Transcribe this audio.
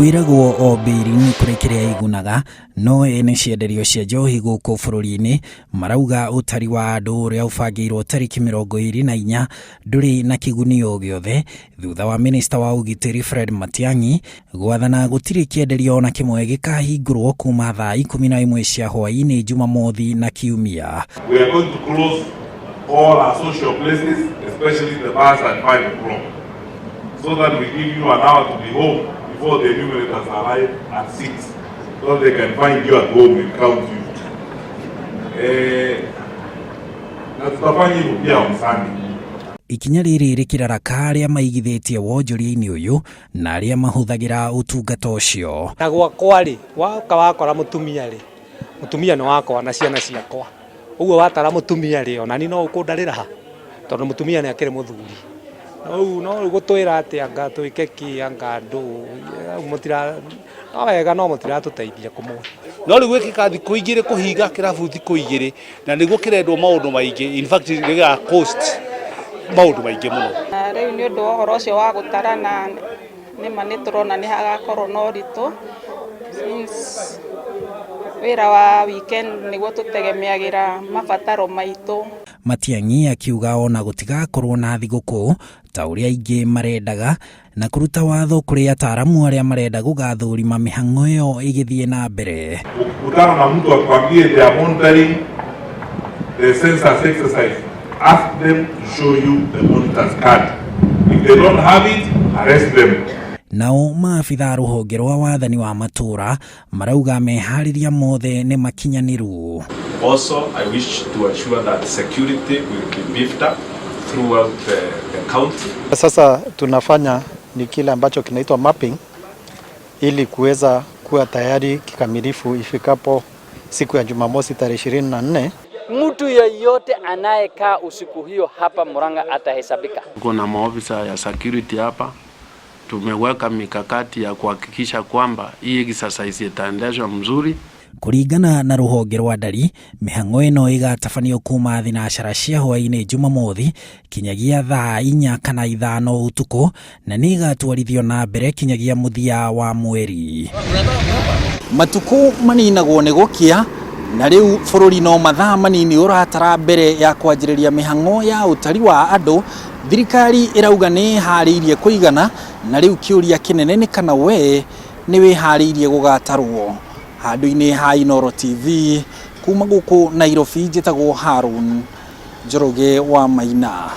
Kwĩragwo o mbĩri nĩ kũrĩ kĩrĩa igunaga, no ene cienderio cia njohi gũkũ bũrũri-inĩ marauga ũtari wa andũ ũrĩa ũbangĩirwo tarĩki 24 ndũrĩ na kĩguni o gĩothe thutha wa minista wa ũgitĩri Fred Matiang'i gwathana gũtirĩ kĩenderio ona kĩmwe gĩkahingũrwo kuma thaa 11 cia hwaĩ-inĩ Jumamothi na Kiumia. We are going to close all our social places, especially the bars at 5 o'clock, so that we give you an hour to be home before the enumerators arrive at 6, so they can find you at home and count you. Na tutafanya hivyo pia on Sunday. Ikinya rĩrĩ rĩkĩraraka arĩa maigithĩtie wonjoria-inĩ ũyũ na arĩa mahũthagĩra ũtungata ũcio. Na gwakwa rĩ, woka wakora mũtumia rĩ, mũtumia nĩ wakwa na ciana ciakwa. Ũguo watara mũtumia rĩ, ona niĩ no ũkũndarĩra ha, tondũ mũtumia nĩ akĩrĩ mũthuri. Rĩu no rĩu gũtwĩra atĩ anga twĩke kĩ anga andũ mũtira no wega no mũtiratũteithia kũmwe. No rĩu gwĩkĩka thikũ igĩrĩ kũhinga kĩrabu thikũ igĩrĩ na nĩguo kĩrendwo maũndũ maingĩ, in fact nĩgĩga cost maũndũ maingĩ mũno. Rĩu nĩ ũndũ wa ũhoro ũcio wa gũtarana nĩma nĩ tũrona nĩ hagakorwo na ũritũ since wĩra wa weekend nĩguo tũtegemeagĩra mabataro maitũ. Matiang'i akiuga ona gũtigakorwo na thigũkũ ta ũrĩa aingĩ marendaga na kũruta watho kũrĩ ataaramu arĩa marenda gũgathũrima mĩhang'o ĩyo ĩgĩthiĩ na mbere. Ukikutana na mtu akwambie they are monitoring the census exercise, ask them to show you the monitor's card. If they don't have it, arrest them. Nao maabitha a rũhonge rwa wathani wa matũũra marauga meharĩria mothe nĩ makinyanĩru. Also, I wish to assure that security will be beefed up throughout the county. Sasa tunafanya ni kile ambacho kinaitwa mapping ili kuweza kuwa tayari kikamilifu ifikapo siku ya Jumamosi tarehe 24. Mtu yeyote anayekaa usiku hiyo hapa Murang'a atahesabika. Tuko na maofisa ya security hapa, tumeweka mikakati ya kuhakikisha kwamba hii exercise itaendeshwa mzuri. Kũringana na rũhonge rwa ndari, mĩhang'o ĩno ĩgatabanio kuma thinacara cia hwaĩ-inĩ Jumamothi kinyagia thaa 4 kana 5 ũtukũ na nĩ ĩgatwarithio na mbere kinyagia mũthia wa mweri. Matukũ maninagwo nĩ gũkĩa na rĩu bũrũri no mathaa manini ũratara mbere ya kwanjĩrĩria mĩhang'o ya ũtari wa andũ. Thirikari ĩrauga nĩ ĩharĩirie kũigana na rĩu kĩũria kĩnene nĩ kana we nĩ wĩharĩirie gũgatarwo. Handũ-inĩ ha Inooro TV kuma gũkũ Nairobi, njĩtagwo Harun Njoroge wa Maina.